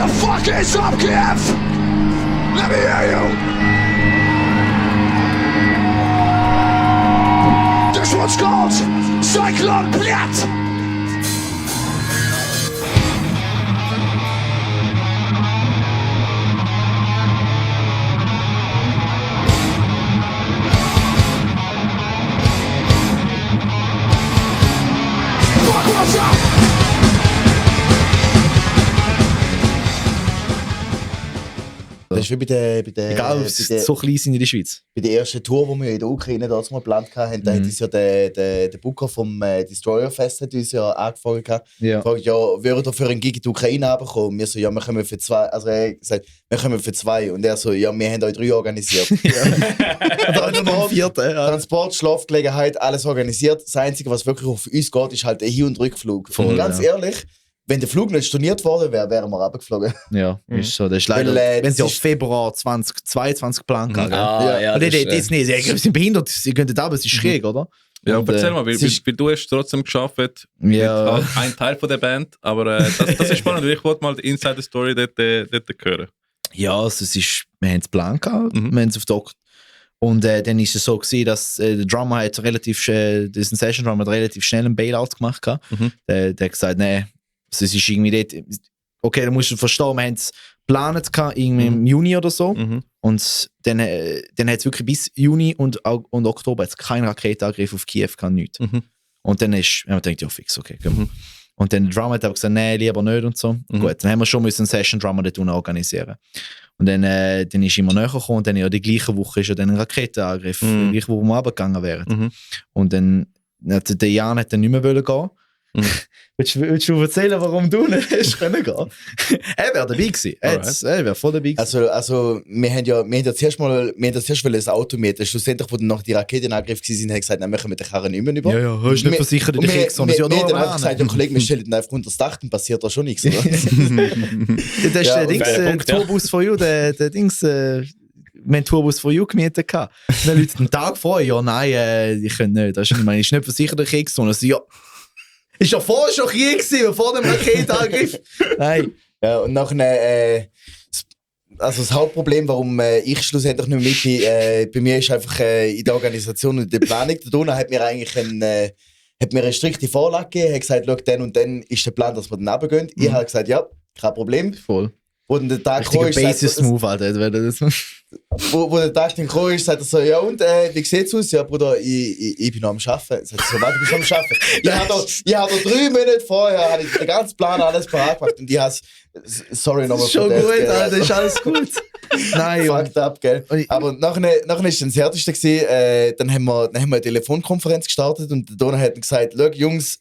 the fuck is up, Kiev? Let me hear you. This one's called Cyclone Blät. Fuck, what's up? Das ist wie bei der Egal, ob es so klein sind in der Schweiz. bei der ersten Tour, die wir in der Ukraine damals mal geplant hatten, da hat uns ja der Booker vom Destroyer Fest hat uns ja angefragt. Ja. Fragt, ja, würdet ihr für einen Gig in die Ukraine runterkommen? Wir so, ja, wir kommen für 2. Also er hat gesagt, wir kommen für 2. Und er so, ja, wir haben euch 3 organisiert. Transport, Schlafgelegenheit, alles organisiert. Das Einzige, was wirklich auf uns geht, ist halt der Hin- und Rückflug. Voll, und ganz ehrlich, wenn der Flug nicht storniert worden wäre, wären wir runtergeflogen. Ja, ist so. Das ist leider, Weil, wenn sie auf ist- Februar 2022 geplant haben. Ja, Und das die ist, das nicht. Sie sind behindert, sie gehen da, aber es ist schräg, oder? Ja, Und, erzähl mal, weil ist- du hast trotzdem geschafft, Ja. halt ein Teil von der Band, aber das ist spannend, weil ich wollte mal die Insider-Story dort hören. Ja, also es ist, wir haben es Plan gehabt, Mhm. wir haben es auf Dock. Und dann ist es so gewesen, dass der Drummer hat relativ, diesen Session-Drummer hat relativ schnell einen Bailout gemacht gehabt. Mhm. Der hat gesagt, nee, es ist irgendwie dort, okay, da musst du verstehen, wir haben es geplant gehabt, irgendwie im Juni oder so. Mhm. Und dann hat es wirklich bis Juni und Oktober hat's keinen Raketenangriff auf Kiew gehabt, nichts. Mhm. Und dann haben wir gedacht, ja fix, okay, gehen wir. Und dann der Drummer hat aber gesagt, nein, lieber nicht und so. Mhm. Gut, dann haben wir schon einen Session-Drummer dort unten organisieren. Und dann ist immer näher gekommen und dann ja die gleiche Woche ist ja dann ein Raketenangriff, die gleiche Woche, wo wir runtergegangen wären. Mhm. Und dann hat der Jan hat dann nicht mehr wollen gehen. Mhm. Willst du erzählen, warum du nicht hast können gehen? Er wäre dabei gewesen. Er wäre voll dabei gewesen. Also wir haben ja zuerst ein Auto mieten. Schlussendlich, wo dann noch die Raketenangriffe waren, haben wir gesagt, nein, wir können mit der Karre nicht mehr über. Ja, hast nicht versichert in Und der wir Krieg, sondern wir ja haben nur dann einfach an. gesagt, ja Kollege, wir stellen ihn einfach unter das Dach, dann passiert da schon nichts. Oder? Das ist Ja, der Dings, fairer der Punkt, ja. Tourbus for You, der Dings, wir haben Tourbus for You gemietet gehabt. Und dann Leute einen Tag vorher, ja nein, ich kann nicht. Das ist nicht versichert in der Kriegszone. Also, ja, ist ja vorher schon Krieg gewesen, vor dem Raketenangriff. Nein. Ja, und nachher, also das Hauptproblem, warum ich schlussendlich nicht mehr mit bin, bei mir ist einfach in der Organisation und in der Planung. Der Donau hat mir eigentlich eine strikte Vorlage gegeben, hat gesagt, schau, dann und dann ist der Plan, dass wir dann runtergehen. Ich habe gesagt, ja, kein Problem. Voll. Wo dann der Tag Richtiger gekommen ist, Basis-Move, Alter. wo der Tag dann gekommen ist, sagt er so, ja und, wie sieht's aus? Ja Bruder, ich bin noch am Arbeiten. Sagt er so, warte, du bist noch am Arbeiten. Ich habe da 3 Monate vorher hatte ich den ganzen Plan alles parat gemacht und ich habe sorry nochmal Ist schon für das, gut, gell. Alter, ist alles gut. Nein, Fucked up, gell? Und- Aber nachher ist dann das Härteste gewesen, dann haben wir eine Telefonkonferenz gestartet und der Donau hat dann gesagt, schau Jungs,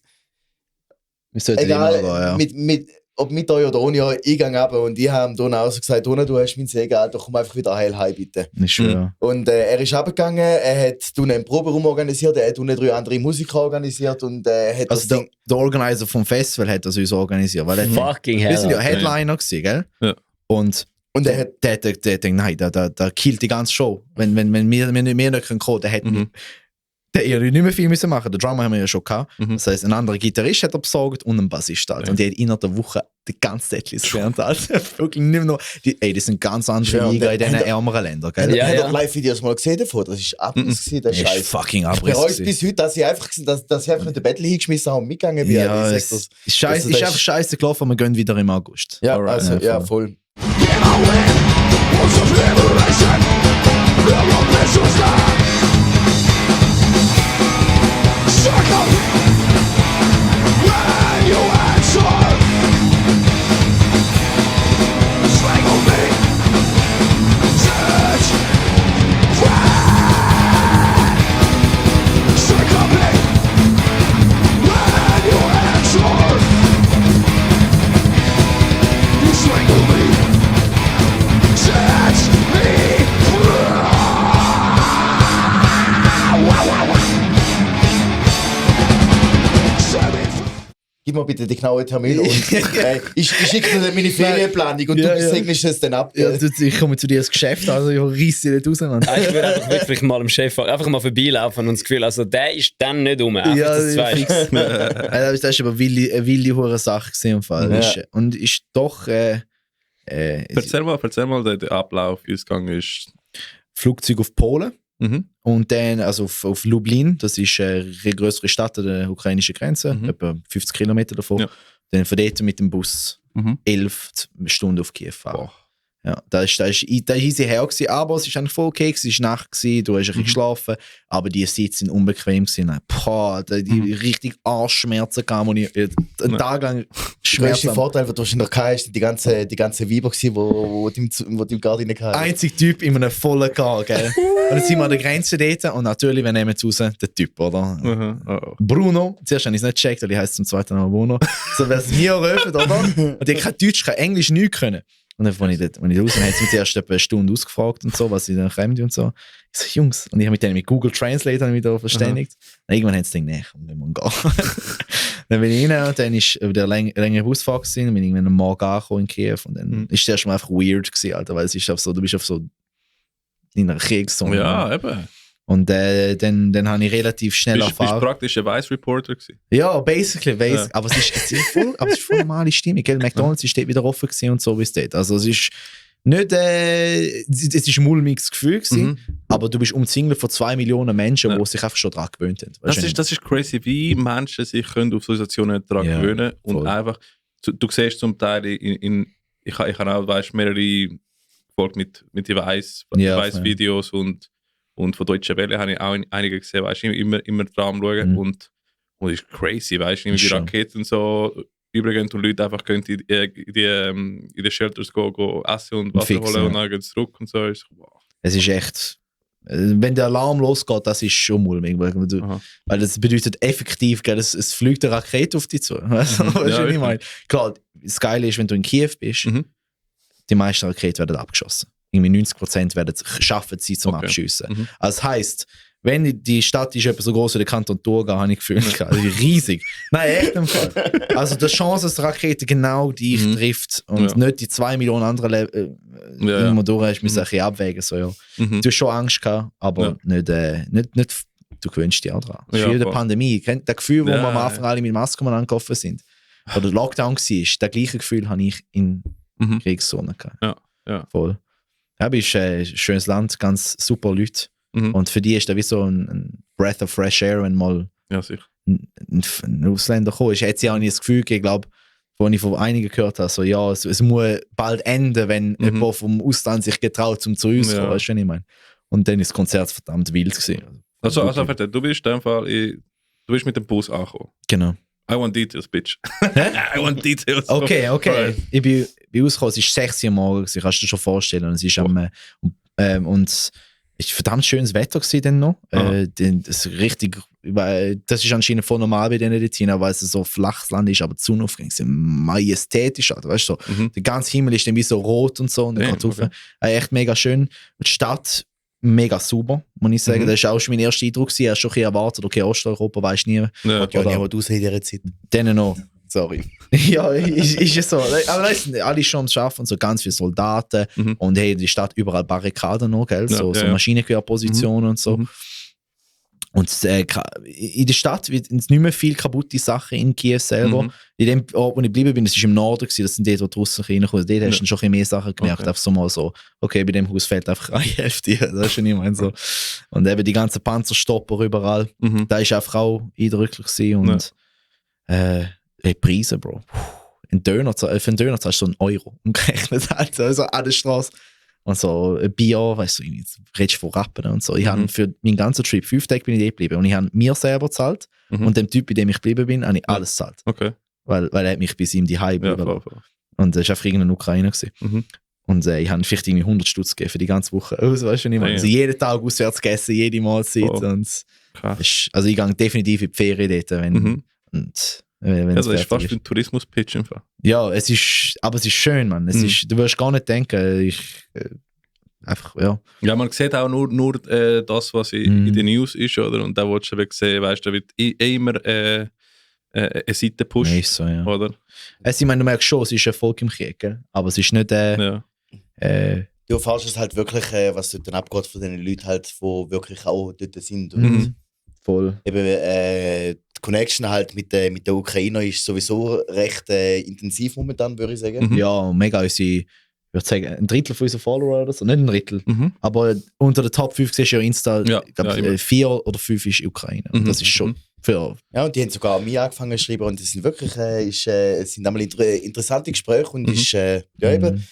wir sollten egal, immer gehen, ja. ob mit euch oder ohne euch, ich gehe runter. Und ich habe Donau auch so gesagt, Donau, du hast meinen Segen, Alter, komm einfach wieder heil, bitte. Ist schwer. Und er ist runtergegangen, er hat einen Proberaum organisiert, er hat 3 andere Musiker organisiert und hat Also der Organizer vom Festival hat das uns organisiert. Weil Fucking wir sind ja hell. Headliner gewesen, gell? Ja. Und er hat der denkt, nein, der killt die ganze Show. Wenn wir nicht kommen können, der hätte der ihr nicht mehr viel müssen machen. Der Drummer haben wir ja schon gehabt. Das heisst, ein anderer Gitarrist hat er besorgt und ein Bassist. Alter. Und die hat innerhalb der Woche die ganze Setlist gelernt. Alter. Wirklich nicht mehr noch. Das sind ganz andere Ja, Liga in der- diesen ärmeren Ländern. Gell? Ja, habt ja. ihr Live-Videos mal gesehen davon? Das ist Abriss gewesen, der Das ist Scheiß. fucking Ich Abriss. bereue es gewesen. bis heute, dass ich einfach mit der Battle hingeschmissen habe und mitgegangen bin. Ja, Ich es sag ist, scheiße, das ist einfach scheiße gelaufen, wir gehen wieder im August. Ja, Alright, also, ja, voll. Gib mir bitte den genauen Termin und ich schicke dir dann meine Ferienplanung und Ja, du ja. segnest es dann ab. Ja, ich komme zu dir ins Geschäft, also ich reiss dich nicht raus. Mann. Ich will einfach wirklich mal dem Chef einfach mal vorbeilaufen und das Gefühl, also der ist dann nicht um. Einfach, Ja, dass du weißt. fix. Das war aber eine wilde hure Sache gewesen im Fall. Ja. Und ist doch Erzähl mal den Ablauf, wie es gegangen ist. Flugzeug auf Polen. Mhm. Und dann also auf Lublin, das ist eine größere Stadt an der ukrainischen Grenze, etwa 50 Kilometer davon. Ja. Dann von dort mit dem Bus 11 Stunden auf Kiew fahren. Boah. Ja, da ist easy her gewesen, aber es ist eigentlich voll okay, es war Nacht gewesen, du hast ein bisschen geschlafen, aber die Sitze sind unbequem gewesen. Boah, die richtig Arschschmerzen kamen, die ich einen Tag lang Der größte Schmerzen. Vorteil, den du wahrscheinlich noch gehabt hast, die ganze Weiber gewesen, wo du im Garten rein gehabt hast. Einzig Typ in einem vollen Car, gell? Und dann sind wir an der Grenze dort und natürlich, wir nehmen jetzt raus, der Typ, oder? Mhm. Oh. Bruno, zuerst habe ich es nicht gecheckt, weil ich heiße zum zweiten Mal Bruno. So wäre es mir eröffnet, oder? Und ich kein Deutsch, kein Englisch, nichts können. Und dann, als ich raus bin, haben sie mich zuerst etwa eine Stunde ausgefragt und so, was sie dann kommen und so. Ich so, Jungs, und ich habe mit denen mit Google Translate wieder verständigt. Und irgendwann haben sie gedacht, nee, komm, wir gehen. Dann bin ich rein und dann ist wieder längere Busfahrt gewesen, dann bin ich irgendwann am Morgen angekommen in Kiew und dann ist es erstmal einfach weird gewesen, Alter, weil es ist auf so, du bist auf so in einer Kriegszone. Ja, eben. Und dann habe ich relativ schnell Bist erfahren. praktisch ein Vice Reporter gewesen. Ja, basically. Ja. Aber es ist voll normale Stimmung. Gell? McDonalds ist dort wieder offen gewesen und so wie es dort. Also es ist nicht, es ist ein mulmiges Gefühl gewesen, aber du bist umzingelt von 2 Millionen Menschen, die sich einfach schon daran gewöhnt haben. Weißt Das ist crazy, wie Menschen sich können auf solche Situationen daran gewöhnen und voll. einfach, du siehst zum Teil ich habe auch, weißt, mehrere Folgen mit den Weiss-Videos und von Deutsche Welle habe ich auch einige gesehen, weißt du, immer dran schauen und es ist crazy, weißt du, wie die Schon. Raketen so übergehen und Leute einfach können in die Shelters go essen und Wasser Fix, holen ja. und dann gehen sie zurück und so. Ist, wow. Es ist echt, wenn der Alarm losgeht, das ist schon mulmig, weil das bedeutet effektiv, gell, es fliegt eine Rakete auf dich zu. Weißt du, was Ja, ich meine? Klar, das Geile ist, wenn du in Kiew bist, die meisten Raketen werden abgeschossen. Irgendwie 90% schaffen sie zum Okay. Abschiessen. Also das heisst, wenn die Stadt ist etwa so groß wie der Kanton Thurgau, habe ich gefühlt, also riesig. Nein, echt im Fall. Also die Chance, dass die Rakete genau dich trifft und nicht die 2 Millionen anderen immer durch hast, müssen ein bisschen abwägen. So, ja. Du hast schon Angst gehabt, aber nicht, du gewöhnst dich auch dran. Das ist Ja, wie in der voll. Pandemie. Kennt das Gefühl, wo Ja, wir am Anfang alle mit Masken angelaufen sind? Oder Lockdown war, das gleiche Gefühl habe ich in Kriegszone gehabt. Ja. Voll. Ja, aber es ist ein schönes Land, ganz super Leute. Und für die ist das wie so ein Breath of Fresh Air, wenn mal Ja, sicher. ein Ausländer kommt. Ich hätte ja auch nicht das Gefühl, ich glaube, als ich von einigen gehört habe, so, ja, es muss bald enden, wenn jemand vom Ausland sich getraut, um zu uns zu kommen. Weißt du, was ich meine? Und dann ist das Konzert verdammt wild gewesen. Also erzähl, du bist in dem Fall, du bist mit dem Bus angekommen. Genau. I want details, bitch. I want details. Okay. Right. Ich bin rausgekommen, es war 6 Uhr morgens, kannst du dir schon vorstellen. Und es ist und es war verdammt schönes Wetter gewesen dann noch. Das ist richtig, das ist anscheinend voll normal bei denen dort hin, weil es so flaches Land ist, aber die Sonnenaufgang ist majestätisch. Also, weißt du, so, der ganze Himmel ist dann wie so rot und so. Und dann Okay. echt mega schön. Die Stadt mega sauber, muss ich sagen. Das war auch schon mein erster Eindruck. Ich habe schon ein bisschen erwartet, okay, Osteuropa weisst nie. Ja. Ja, niemand raus in dieser Zeit. Denen noch. Sorry. Ja, ist es so. Aber da sind alle schon am Arbeiten und so ganz viele Soldaten. Und hey, die Stadt überall Barrikaden noch, gell? So Maschinengewehrpositionen und so. Und in der Stadt wird nicht mehr viel kaputte Sachen in Kiew selber. In dem Ort, wo ich geblieben bin, das war im Norden, das sind dort, wo die Russen reinkommen. Dort hast du schon ein bisschen mehr Sachen gemerkt. Einfach so mal so, okay, bei dem Haus fehlt einfach eine Hälfte. Das ist schon nicht mein so. Und eben die ganzen Panzerstopper überall. Da ist einfach auch eindrücklich gewesen. Und die Preise, Bro. Für einen Döner zahlst du so €1 umgerechnet. Also an der Straße. Und so ein Bier, weißt du, redest von Rappen und so. Ich habe für meinen ganzen Trip 5 Tage bin ich dort geblieben. Und ich habe mir selber gezahlt. Und dem Typ, bei dem ich geblieben bin, habe ich alles gezahlt. Okay. Weil er hat mich bis ihm die Heim Ja, geblieben. voll. Und das war einfach irgendein Ukrainer gewesen. Und ich habe vielleicht irgendwie 100 Stutz gegeben für die ganze Woche. Also, weißt du, was ich meine? Also jeden Tag auswärts gegessen, jede Mahlzeit. Oh. Und Krass. also ich gehe definitiv in die Ferien dort, wenn Also es das ist fertig fast wie ein Tourismus-Pitch im Fall. Ja, aber es ist schön, Mann. Du wirst gar nicht denken, einfach, ja. Ja, man sieht auch nur das, was in den News ist, oder? Und da willst du eben sehen, weißt du, da wird immer eine Seite Ja, pusht, ist so, ja. oder? Ich meine, du merkst schon, es ist Erfolg im Krieg, gell? Aber es ist nicht, Ja. Du erfährst es halt wirklich, was dort dann abgeht von den Leuten halt, die wirklich auch dort sind. Und voll. eben, die Connection halt mit der Ukraine ist sowieso recht intensiv momentan, würde ich sagen. Ja, mega unsere würde sagen, ein Drittel von unseren Follower oder so, nicht ein Drittel. Mhm. Aber unter den Top 5 siehst du ja Insta, Ja, ich glaube, immer. 4 oder 5 ist Ukraine. Und das ist schon für. Ja, und die haben sogar mir angefangen zu schreiben und das sind wirklich es sind einmal interessante Gespräche und ist, ja, eben,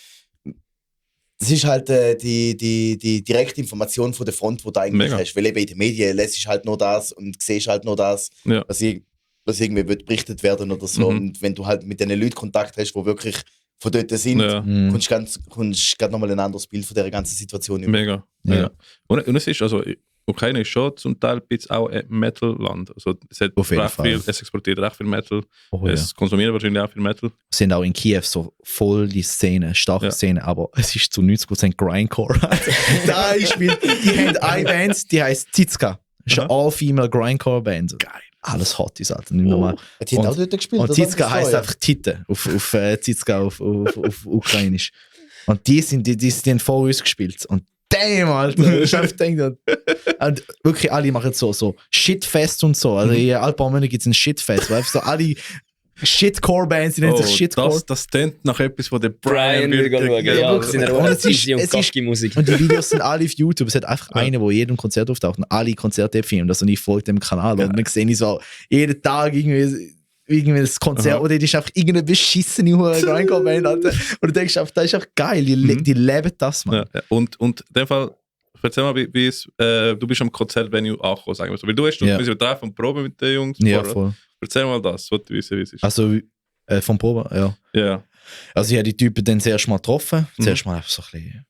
das ist halt die direkte Information von der Front, die du eigentlich Mega. hast. Weil eben in den Medien lässt halt nur das und siehst halt nur das, Ja. was irgendwie wird berichtet werden oder so. Und wenn du halt mit den Leuten Kontakt hast, die wirklich von dort sind, Ja. kommst du gerade nochmal ein anderes Bild von dieser ganzen Situation über. Mega. Ja. Und es ist, also, Ukraine ist schon zum Teil ein bisschen auch ein Metal-Land. Also, es hat Auf jeden recht Fall. viel, es exportiert recht viel Metal. Oh, ja. Es konsumiert wahrscheinlich auch viel Metal. Sind auch in Kiew so voll die Szene, starke Ja. Szene, aber es ist zu 90% Grindcore. Da ist wie, die haben eine Band, die heißt Zizka. Das ist eine All-Female Grindcore-Band. Geil. Alles hot ist halt, nicht normal. Die haben Und- auch dort gespielt. Und oder? Zizka Das heisst war, einfach Tite auf Zizka auf Ukrainisch. Und die haben vor uns gespielt. Und damn, Alter! Ich hab gedacht, und wirklich alle machen so Shitfest und so. Also alle paar Monate gibt es ein Shitfest. Wo einfach so alle Shitcore-Bands, die nennen sich Shitcore. das klingt nach etwas, wo der Brian will würde schauen, ja. wirklich. Das sind Und ja es ist- easy und es ist- kacke Musik. Und die Videos sind alle auf YouTube. Es hat einfach einen, der jedem Konzert auftaucht und alle Konzerte filmt. Also ich folge dem Kanal und dann sehe ich so jeden Tag irgendwie das Konzert Aha. oder das ist einfach irgendeine beschissene Grindcore-Band, Alter. Und du denkst einfach, das ist einfach geil. Die leben das, Mann. Ja. Und in dem Fall, erzähl mal, wie es, du bist am Konzertvenue angekommen, sagen wir so. Weil du hast Ja. ein Treffen und Probe mit den Jungs. Ja, vorher. voll. Erzähl mal das, was du wissen, wie es ist. Also vom Proben, ja. Ja. Also ich habe die Typen dann zuerst mal getroffen. Zuerst mal einfach so ein bisschen.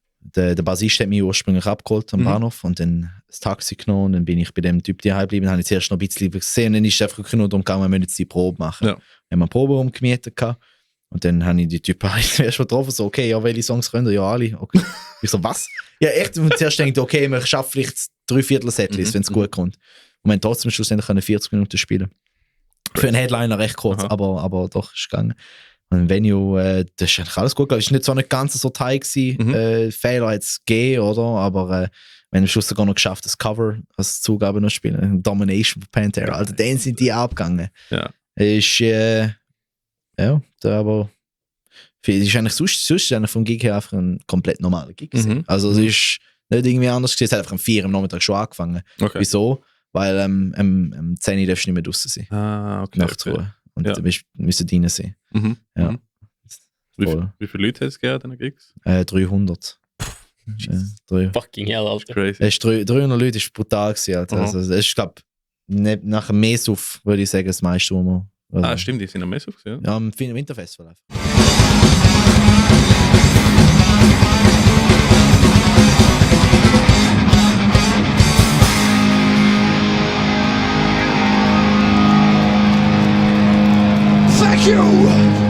Der Bassist hat mich ursprünglich abgeholt am Bahnhof und dann das Taxi genommen und dann bin ich bei dem Typ daheim geblieben. Dann habe ich zuerst noch ein bisschen gesehen und dann ist es einfach nur darum gegangen, wir müssen jetzt die Probe machen. Ja. Wir haben einen Proberaum gemietet gehabt. Und dann habe ich die Typen zuerst mal getroffen, so, okay, ja, welche Songs können ihr? Ja, alle. Okay. Ich so, was? Ja, echt. Und zuerst denke ich, okay, wir schaffen vielleicht 3/4 Setlist, wenn es gut kommt. Und wir haben trotzdem schlussendlich 40 Minuten spielen. Für einen Headliner recht kurz, Aha. aber doch, ist gegangen. Und im Venue, das ist eigentlich alles gut gegangen. Es war nicht so eine ganze so Teil gewesen. Fehler hat es gegeben, oder? Aber wir haben am Schluss sogar noch geschafft, das Cover als Zugabe noch zu spielen. Domination von Pantera. Also dann sind die abgegangen. Ja. Ist, ja, aber es ist eigentlich sonst ist eigentlich vom Gig her einfach ein komplett normaler Gig gewesen. Also es ist nicht irgendwie anders gewesen. Es hat einfach um 4 Uhr am Nachmittag schon angefangen. Okay. Wieso? Weil am 10 Uhr darfst du nicht mehr draußen sein. Ah, okay. Nachtruhe. Und Ja. du müssen drinnen sein. Mhm. Ja. Mhm. Voll. Wie viele Leute hat es gegeben an den Gigs? 300. Fucking hell, Alter. Crazy. 300 Leute ist brutal gewesen, Alter. Aha. Also, es ist, glaube ich, nach dem Mesuff, würde ich sagen, das meiste, wo wir. Also, Stimmt, die sind am Messe gesehen. ja, am Winterfestival einfach. Thank you!